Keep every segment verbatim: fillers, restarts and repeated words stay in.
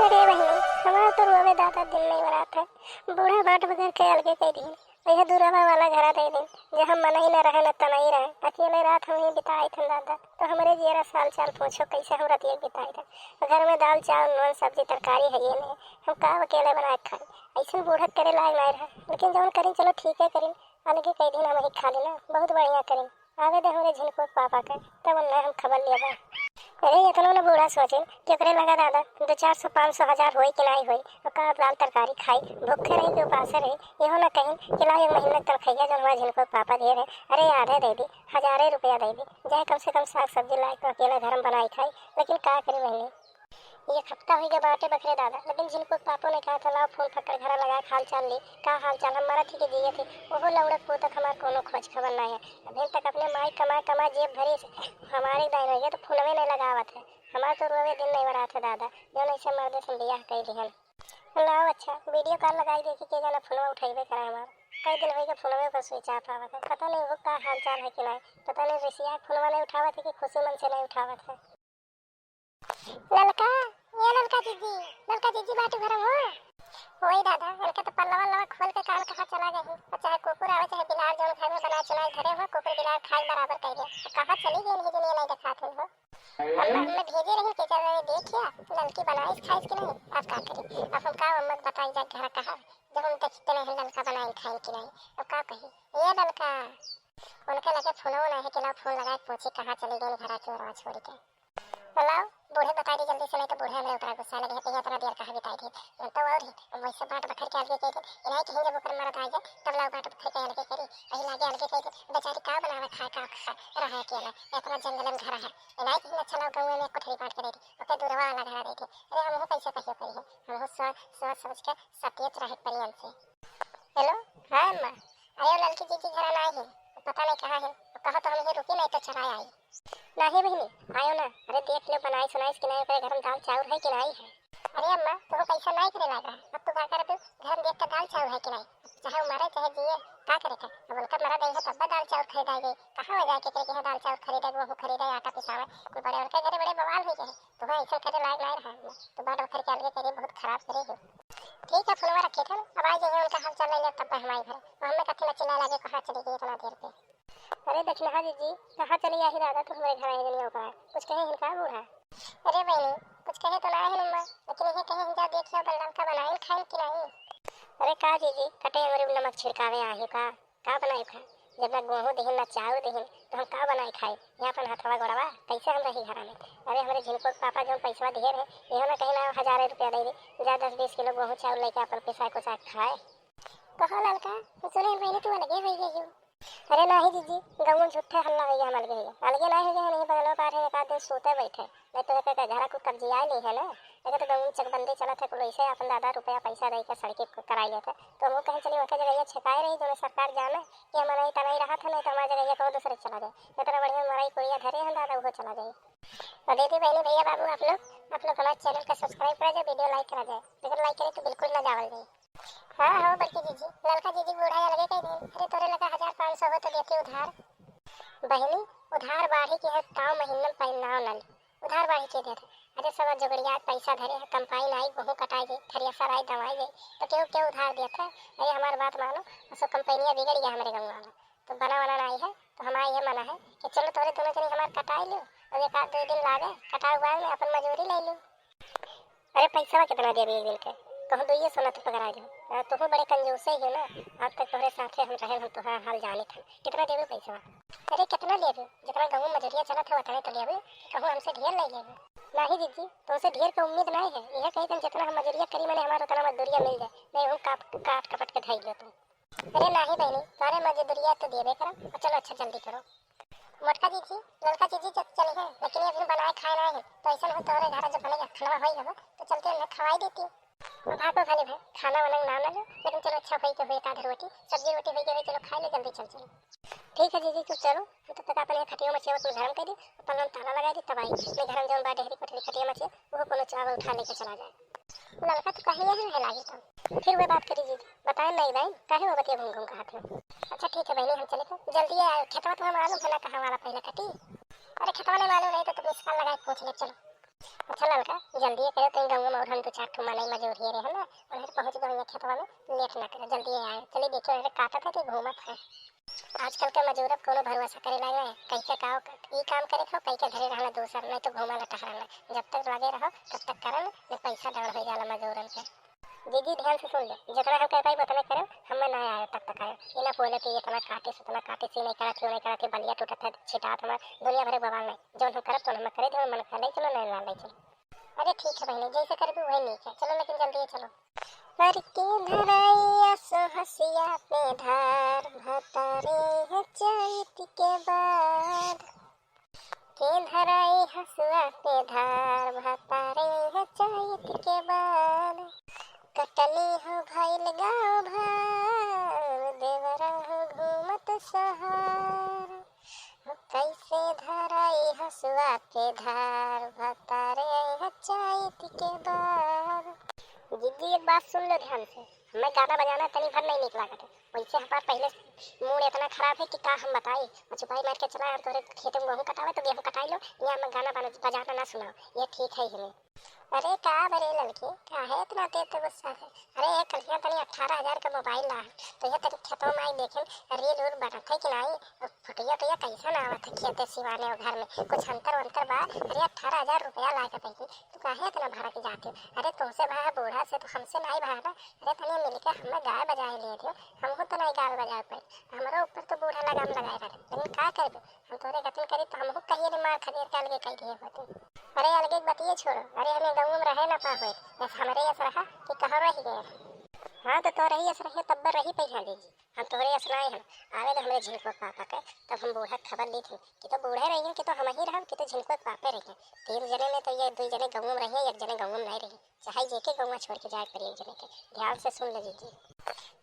अरे बहिनी, हमार तो रोवे दादा दिन नहीं बनात है। बूढ़ा बाट बगर के अलगे कइ दिहिन। यह दूरवा वाला घरा दे दिन, जहाँ मनई न रहे न तनई रहे। अकेले रात हम ही बिताइत हन दादा, तो हमरे जियरा साल चाल पूछो कैसे हम रतिया बिताइत हन। घर में दाल चावल नून सब्जी तरकारी है ये नहीं, हम का अकेले बना के खाई। ऐसे बूढ़ा करे लायक नहीं रहे, लेकिन जौन करिन चलो ठीक है करिन, अलगे कइ दिन हम ही खा लेना, बहुत बढ़िया करिन। आवे दे हमरे झिनको के पापा के, तब उन्हें हम खबर लेबा। अरे, इतनो न बूढ़ा सोचिन कि ओकरे लगा दादा दो चार सौ, पाँच सौ, हजार होई कि नाई होई, ओका दाल तरकारी खाई, भूखे रही कि उपासे रही, इहो न कहिन कि लाओ एक महीना के तनखैया जौन हमारे झिनको के पापा दिए रहे, अरे, आधे दे दी, हजारे रुपया दे दी, चाहे कम से कम साग सब्जी लाए तो अकेले घर में बनाई खाई, लेकिन का करी बहिनी। एक हफ्ता होई गए बाटे बखरे दादा, लेकिन झिनको के पापो ने कहा था, "लाओ फोन फक्कड़ घरा लगा के हाल चाल ली, का हाल चाल, हम मरत ही कि जियत ही।" ओहो लौड़क पोतक हमार कोनो खोज खबर ना है। अभी तक अपने माई कमा कमा जेब भरी से हमारे दाई रह गए तो फोनवे नहीं लगावत है। हमार तो रोवे दिन नहीं बरात है दादा, जौन ऐसे मर्दे से बियाह कई दिहन। लाओ अच्छा, वीडियो कॉल लगाई देखी के जाना फोनवा उठैबे करे हमार। कई दिन होई गए फोनवे पर स्विच ऑफ आवत है, पता नहीं वो का हाल चाल है कि नहीं, पता नहीं रिसिया फोनवा नहीं उठावत है कि खुशी मन से नहीं उठावत है। ललका, ए ललका जीजी, ललका जीजी बाटू घरम हो? ओए दादा, इनका तो पल्लवा लवा खोल के कान कहाँ चला गई। और चाहे कुकुर आवे, चाहे बिलार, जौन घर में बनाए चुनाए धरे हो, कुकुर बिलार खाए बराबर कर दे। तो कहाँ चली गई इनकी दुनिया नहीं दिखात हो? अम्मा, हमें भेजे रही के चल रहे देखिया, ललकी बनाइस खाइस कि नहीं? अब का करी? अब हम का अम्मा के बताई जाए घर कहाँ? जब हम देखते नहीं हैं ललका बनाए खाए कि नहीं, अब का कही? ए ललका, उनके लगे फोनो नहीं है कि ना फोन लगाए पूछी कहाँ चली गई घर के ओरवा छोड़ के। तो लाओ, बूढ़े बताई दी जल्दी से, नहीं तो बूढ़े हमरे ऊपर गुस्सा लगे हैं, इतना देर कहाँ बिताई थी। हम तो और ही, अब वैसे बाट बखर के अलगे कह दे, इनाई कहीं जब ओकर मरद आ जाए, तब लाओ बाट बखर के अलगे करी, वही लागे अलगे कह दे, बेचारी का बनावे खाए का खा, रहे अकेला, इतना जंगल में घर है, इनाई कहीं अच्छा लाओ गाँव में कोठरी बांट के दे दी, ओके दूरवा वाला घर दे दी। अरे हमहू कैसे कहियो करी है, हमहू सोच, सोच समझ के सचेत रहे पड़ी हमसे। हेलो, हाँ अम्मा, अरे वो ललकी जीजी घर ना आई है, पता नहीं कहाँ है, कहो तो हम ही रुकी नहीं तो चला आई। नाही बहिनी, आयो ना। अरे देख लो, बनाइस उनाइस कि नाही, ओकरे घर में दाल चाउर है कि नाही है। अरे अम्मा, तू पैसा नाही करे लागा, अब तू का करबे? घर में देख के दाल चाउर है कि नाही, चाहे वो मरे चाहे जिए, का करे का? अब उनका मरा दे है तब दाल चाउर खरीदा गई, कहाँ हो जाए के करे के है दाल चाउर खरीदे, गेहूँ खरीदे, आटा पिसावे, कोई बड़े उनके घरे बड़े बवाल हो गए, तू ऐसा करे लायक नाही रहा, तू बाट बखर के अलगे करे, बहुत खराब करे हो। ठीक है, फोनवा रखे थे, अब आ जाइए, उनका हाल चाल ले ले, तब हम आई घर, वो हमें कथे न चिल्ला लागे, कहाँ चली गई इतना देर पे। अरे दक्षिणा जीजी, कहाँ चली आही दादा, तू हमरे घर आए दुनिया का? कुछ कहे हिनका बूढ़ा? अरे बहनी, कुछ कहे तो ना है अम्मा, लेकिन ये कहे हिनका देखियो बलराम का बनाइन खाइन कि नहीं। अरे का जीजी, कटे हमरे नमक छिड़कावे आही का? का बनाई खा? जब ना गेहूँ दिहिन ना चाउर दिहिन, तो हम का बनाई खाई? यहाँ अपन हथवा गोड़वा, कैसे हम रही घरा में? अरे हमरे झिनको के पापा जो पैसवा दिहे रहे, इहो ना कहीं ना हजारे रुपया दे दे, जा दस बीस किलो गेहूँ चाउर लेके अपन पिसा कुचा खाए। कहो ललका, सुने बहनी तू अलगे हो गई हो। अरे नाही जीजी, गाँव में झूठे हल्ला हो गया, हम अलगे हो गए। अलगे नाही हो गए, नहीं बगलवा पार है, एक आध दिन सोते बैठे। नहीं तो एक, एक घरा को कब्जिया ली है ना। अगर तो गाँव में चकबंदी चलत है, कुल ऐसे अपन दादा रुपया पैसा दे के सड़की क-, कराई लेते। तो हम कहें चली वहाँ जगह छेकाए रही, जो सरकार जाने कि हम नहीं तनाई रहा था, नहीं तो हमारी जगह कहो दूसरे चला जाए। इतना बढ़िया मराई कुड़िया धरे हम दादा, वो चला जाए। और दीदी बहनी भैया बाबू आप लोग, आप लोग हमारे चैनल का सब्सक्राइब करा जाए, वीडियो लाइक करा जाए। अगर लाइक करे तो बिल्कुल ना जावल जाए। हाँ, हो बड़की जीजी, ललका जीजी बूढ़ा अलगे कह दे। अरे तोरे लगा हजार पाँच सौ हो तो देती उधार। बहिनी, उधार बाढ़ी के है, ताव महीना में पाई नाव ना ली। उधार बाढ़ी के देत है? अरे सब जुगड़िया पैसा धरे है, कंपाइन आई, गेहूँ कटाई गई, थ्रेसर आई, दवाई गई, तो केहू केहू उधार देत है? अरे हमार बात मानो, असो कंपनिया बिगड़ गया हमारे गाँव वाला, तो बना वना ना आई है, तो हमारा ये मना है कि चलो तोरे दोनों जनी हमार कटाई लो, और एक आध दो दिन लागे, कटाई के बाद में अपन मजूरी ले लो। अरे पैसवा कितना देबे एक दिन के? कहूँ दुइये सौ न तो पकड़ा दे। आ, तुहू बड़े कंजूसे ही हो ना, आज तक तोहरे साथे हम रहे, हम तोहार हाल जाने थे। कितना देबे पैसवा? अरे कितना लेबे? जितना गाँव में मजूरिया चलत है उतने तो लेबे, कहूँ हमसे ढेर नहीं लेबे। नाही जीजी, तुमसे ढेर के उम्मीद नहीं है। यह कही तुम जितना हम मजूरिया करी मने हमार उतना मजदूरिया मिल जाए, नहीं हम काट काट कपट के धई लो तुम। अरे नाही बहनी, तोरे मजदूरिया तो देबे करम। और चलो अच्छा जल्दी करो। मोटका जीजी, ललका जीजी जब चली है, लेकिन ये अभी बनाए खाए ना है, तो ऐसा हो तोरे घर जब बनेगा खाना होई गवा, तो चलते उन्हें खवाई देती। और भागो खाली भाई, खाना वाना नाम ना लो, लेकिन चलो अच्छा होई के होई, एक आध रोटी, सब्जी रोटी होई के होई, चलो खाई ले जल्दी चल चलो। ठीक है जीजी, तू चलो, हम तब तक अपने खटियो में चेवा कुल गरम कर दी, अपन हम ताला लगा दी, तब आई। मैं घर में जौन बा डेहरी कोठरी खटिया में चेवा, वो कोनो चावल उठा लेके चला जाए। ललका तो कहीं यही रहे लागी तब। फिर वे बात करी जीजी, बताए नहीं भाई, काहे वो बतिया घूम घूम कहा थे। अच्छा ठीक है बहनी, हम चले तो जल्दी आए, खेतवा तो हम आलू भला कहाँ वाला पहले कटी। अरे खेतवा नहीं मालूम रहे तो तुम मिस कॉल लगाए पूछ ले, चलो। अच्छा ललका, जल्दी करो, तनी गंगू मौर हम दो चार ठो मनई मजूर हिये रहे ना, उन्हें पहुँच गए खेतवा में, लेट ना करे, जल्दी आए। चली देखिए, उन्हें काटत है कि घूमत है। आजकल के मजूर अब कोनो भरोसा करे लायक नहीं, कहीं के का, ई काम करे खाओ, कहीं के घरे रहना दूसर, नहीं तो घूमा ना टहरना। जब तक लगे रहो, तब तक करन, नहीं पैसा डाउन हो जाला मजूरन के। दीदी, ध्यान से सुन ले, जितना हम कह पाई उतना करब, हम ना आए तब तक आए। ये ना बोले कि इतना काटिस, उतना काटिस, ये नहीं करत, ये नहीं करत, ये बलिया टूटत है, छिटात हमार, दुनिया भर के बवाल नहीं। जौन हम करब, तौन हम करे दे, मन खा ले चलो, नहीं ना ले चलो। अरे ठीक है बहनी, जैसे करबी वही नीक है, चलो लेकिन जल्दी चलो। पर के धराई असो हसिया पे धार, भतारे है चैत के बाद। के धराई हसुआ पे धार, भतारे है चैत के बाद। कटनी हो भइल गाँव भर, देवरा हो घूमत शहर। हो कैसे धराई हसुआ के धार, भतारे है चैत के बाद। दीदी, एक बात सुन लो ध्यान से, हमें गाना बजाना तनी भर नहीं नीक लागत है। वैसे हमार पहले मूड इतना खराब है कि का हम बताई। और चुपाई मार के चला, हम तोरे खेत में गेहूँ कटावे तो गेहूँ कटाई लो, यहाँ हमें गाना बना-, बजाना ना सुनाओ, ये ठीक है ही नहीं। अरे का बरे ललकी, काहे इतना तेज गुस्सा है? अरे ये कलिया तनी अठारह हजार का मोबाइल ला, तो ये तनी खेतों में आई देखें, रील उल बनत है कि नहीं, और फोटोया तो ये कैसा ना आवत है खेते सिवाने और घर में, कुछ अंतर वंतर बा? अरे अठारह हजार रुपया ला के पैकी, तू काहे इतना भड़क जाती हो? अरे तुमसे भा है बूढ़ा से, तो हमसे नहीं भा ना। अरे तनी मिलके हमें गाय बजाए लिए थे, हम तो नहीं गाय बजाए पाए, हमारे ऊपर तो बूढ़ा लगाम लगाए रहे, लेकिन का करबे, हम तोरे गतिन करी तो हमहू कहिए रे मार खदेड़ के अलगे कह दिए होते। अरे अलगे के बतिये छोड़ो, अरे हमें गाँव में रहे ना पावे, बस हमरे यस रहा कि कहाँ रह गए। हाँ तो तोरे ही यस रहे तब रही पैसा दे जी, हम तोरे यस ना हम आवे तो हमरे झिनको पापा के, तब हम बूढ़ा खबर ली थी कि तो बूढ़े रही कि तो हम ही रहब कि तो झिनको पापे रही। तीन जने में तो ये दो जने गाँव में रही, एक जने गाँव में नहीं रही। चाहे जेके गौवा छोड़ के जाए पड़ी एक जने के। ध्यान से सुन ले जीजी।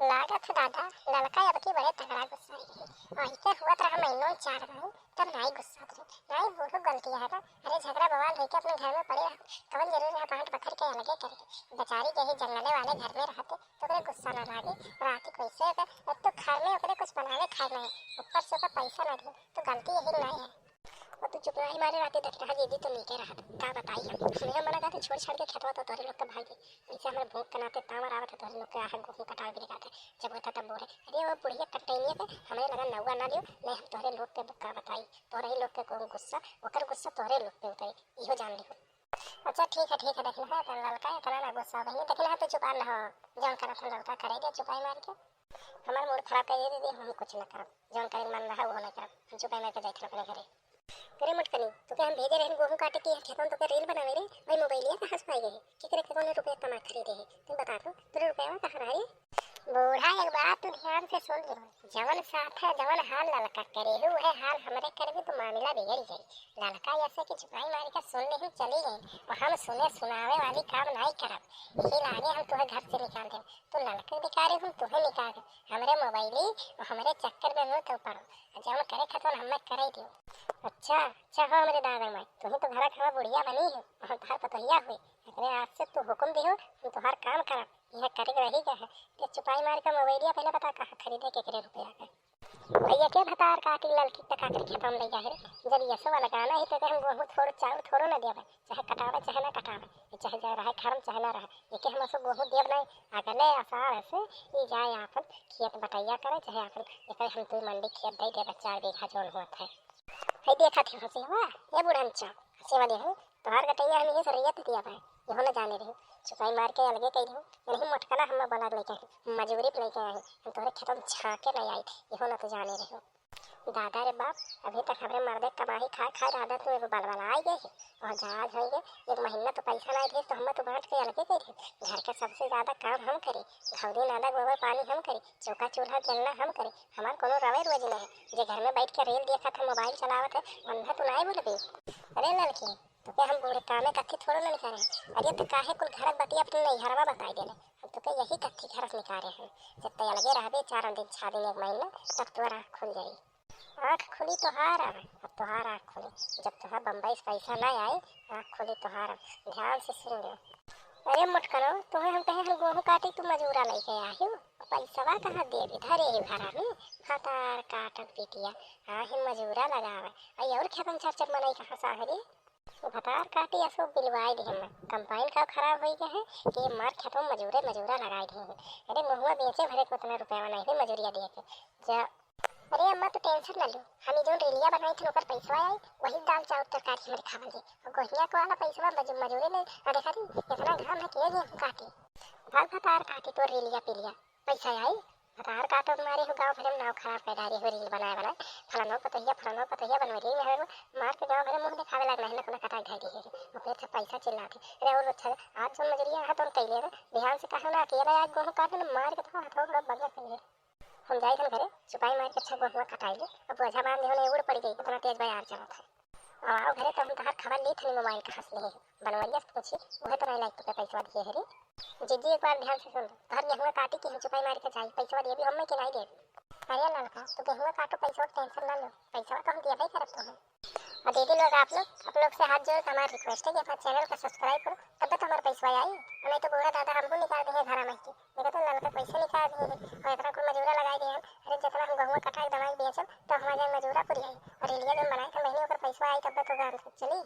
लागत है दादा, ललका अब की बड़े तगड़ा गुस्सा है। वही के हुआ तरह महीनों चार रहे, तब नाई गुस्सा थे। नाई बूढ़ो गलती है ना। अरे झगड़ा बवाल रह के अपने घर में पड़े रहो। कौन जरूरी है बांट बखर के अलगे करे। बेचारी के ही जंगले वाले घर में रहते, तो ओकरे गुस्सा ना लागे। रात को ऐसे अगर, एक तो घर में ओकरे कुछ बनावे खाए नहीं, ऊपर से ओकर पैसा ना दे, तो गलती यही नहीं है। और तू चुप रही मारे राते देख रहा, दीदी तो नीके रहत, का बताई हम। हमें मना करते छोड़ छाड़ के खेतवा तो तोरे लोग के भाई के। ऐसे हमारे भूख के नाते तावर आवत है तोरे लोग के, आहा, गेहूं कटावे भी जाते। जब होता तब बोले, "अरे वो बुढ़िया कटैनिया के हमरे लगा नौवा ना लियो, नहीं हम तोरे लोग के का बताई, तोरे ही लोग के कौन गुस्सा, ओकर गुस्सा तोरे लोग पे उतरी, इहो जान लियो।" अच्छा ठीक है, ठीक है, देख ले, है तो ललका इतना ना गुस्सा हो गई, देख ले, है तो चुप ना हो, जौन करत है ललका करे दे चुपाई मार के। हमार मूड खराब करिए दीदी, हम कुछ ना करब, जौन करे मन रहा वो ना करब, हम चुपाई मार के जाइत अपने घरे। अरे मोटकनी, तोके हम भेजे रहन गोहूं काटे के खेतन, तोके रील बनावे रे, भाई मोबाइलिया कहाँ से पाई गए? केकरे के कौन रुपया कमा खरीदे है? तुम बता दो, तोरे रुपया कहाँ रहा रे? बूढ़ा, एक बात तू ध्यान से सुन ले, जवन साथ है, जवन हाल ललका करे हो, वह हाल हमरे करबे तो मामला बिगड़ जाई। ललका ऐसे कि चुपाई मार के सुन ले, हम चली गई, और हम सुने सुनावे वाली काम नहीं करब, यही लागे हम तुम्हें घर से निकाल देब। तू ललका बिकारे, हम तुम्हें निकाल देब, हमरे मोबाइली और हमरे चक्कर में मत पड़ो, जवन करे खतवन हमें करे दियो। अच्छा, अच्छा हो हमरे दादा माई, तुही तो घरा के हमार बुढ़िया बनी हो, हम तोहार पतोहिया हुई। एकरे आज से तू हुकुम दिहो, हम तोहार काम करब। यह करे के रही गए है। ये चुपाई मार के मोबाइलिया पहले बता कहाँ खरीदे, केकरे रुपया के। भैया के भतार काटी ललकी त काकर खेतम ले जाए रे। जब ये सब वाला गाना ही तो हम गेहूं थोड़ो चाउर थोड़ो ना देवे, चाहे कटावे चाहे ना कटावे, ये चाहे जाए रहे खरम चाहे ना रहे, ये के हम सब गेहूं देव नहीं। अगले आषाढ़ से ये जाए आपन खेत बटैया करे, चाहे आपन एकर हम तू मंडी खेत दे देवे चार बीघा जौन होत है। है देखा थे हंसी हुआ, ये बुढ़न चा, हंसी वाली है, तोहार गटैया हम ये सरियत दिया भाई, यहो ना जाने रही, चुपाई मार के अलगे कह दो, नहीं मोटकना हम बोला लेके, मजबूरी पे लेके आए, हम तोहरे खेतों में झांके नहीं आई, यहो ना तो जाने रही। दादा रे बाप, अभी तक हमरे मर्दे कमाई खाए खाए दादा तू एगो बलबला आई गए है, और जहाज हो गए, एक महीना तो पैसा नहीं दे तो हम तो बांट के अलगे कह दे, घर के सबसे ज्यादा काम हम करी, घौदी नादा गोबर पानी हम करी, चौका चूल्हा जलना हम करी, हमार कोनो रवे रोज नहीं, जे घर में बैठ के रील देखत है, मोबाइल चलावत है, वंधा तू नहीं बोलबे। अरे ललकी, तोके हम बूढ़े कामे कत्थी थोड़ो ना निकाले। अरे तो काहे कुल घरक बतिया अपने नैहरवा बताई देले। हम तोके यही कत्थी घर से निकाले हैं। जब ते अलगे रहबे चार दिन, छह दिन, एक महीना, तब तोर आँख खुल जाई। आँख खुली तोहार, अब तोहार आँख खुली। जब तोहार बम्बई से पैसा ना आई, आँख खुली तोहार। ध्यान से सुन लो। अरे मोटकनो, तोहे हम कहे हम गेहूं काटी, तू मजूरा लेके आही हो। पैसवा कहाँ देबे? धरे ही घरा में। भतार काटत बिटिया, आही मजूरा लगावे। आई और खेतन चर चर मनई कहाँ साहरी? भतार काटी असो बिलवाई दिहे मैं। कंपाइन का खराब होई गए है कि मार खेतों मजूरे मजूरा लगाई दिहे है। अरे महुआ बेचे भरे को उतना रुपया नहीं है मजूरिया दिए के। जा। अरे अम्मा, तू टेंशन ना लो, हम ई जौन रेलिया बनाई थी ओकर पैसवा आई, वही दाल चाउर तरकारी हमरे खावल जाई। और गोहिया को वाला पैसवा मजू-, मजूरे ले, और देखा थी इतना घाम है के गेहूं काटी। भाग भतार काटी तो रेलिया पिलिया, पैसा आई। भतार काटो मारे हो गाँव भरे में नाव खराब कर डारे हो रील बनाए बनाए, फलानो पतोहिया फलानो पतोहिया बनवे रील में हो, मार के गाँव भरे मुँह दिखावे लगना है, नकला कटाई धाई दी है। और फिर से पैसा चिल्लाते, अरे और अच्छा, आज जौन मजूरिया है तो हम कैले रहे, बिहान से कहा ना अकेला आज गेहूं काटे ना, मार के तो हथवा पूरा बंद कर दे। हम जाई थन घरे, चुपाई मार के अच्छा गोहुआ कटाई ले। अब बोझा बांध देहो, नहीं उड़ पड़ गई, इतना तेज बयार चलत है। अब आओ घरे तो हम तहार खबर ली थनी मोबाइल के हंस ले। बनवरिया से पूछी, उहे तो नहीं लाइक के पैसा दिए है रे। जीजी एक बार ध्यान से सुन लो, तहार गेहुआ काटी कि हम चुपाई मार के जाई, पैसा देबी हम में कि नहीं देबी? अरे ललका, तू गेहुआ काटो, पैसा के टेंशन ना लो, पैसा तो हम देबे करब तुम्हें। और दीदी लोग, आप लोग, आप लोग से हाथ जोड़ के हमार रिक्वेस्ट है कि हमारे चैनल का सब्सक्राइब करो, तब तो हमारे पैसा आई, और नहीं तो बूढ़ा दादा हमको निकाल दे है घरा में के। देखो तो ललका कैसे निकाल दे है, और इतना कुल मजूरा लगाई दे है। अरे जितना हम गहुआ कटाई दवाई बेचब, तो हमारे जाए मजूरा पूरी आई, और रेलिया जब बनाए के महीने ओकर पैसा आई, तब तो गांव चली।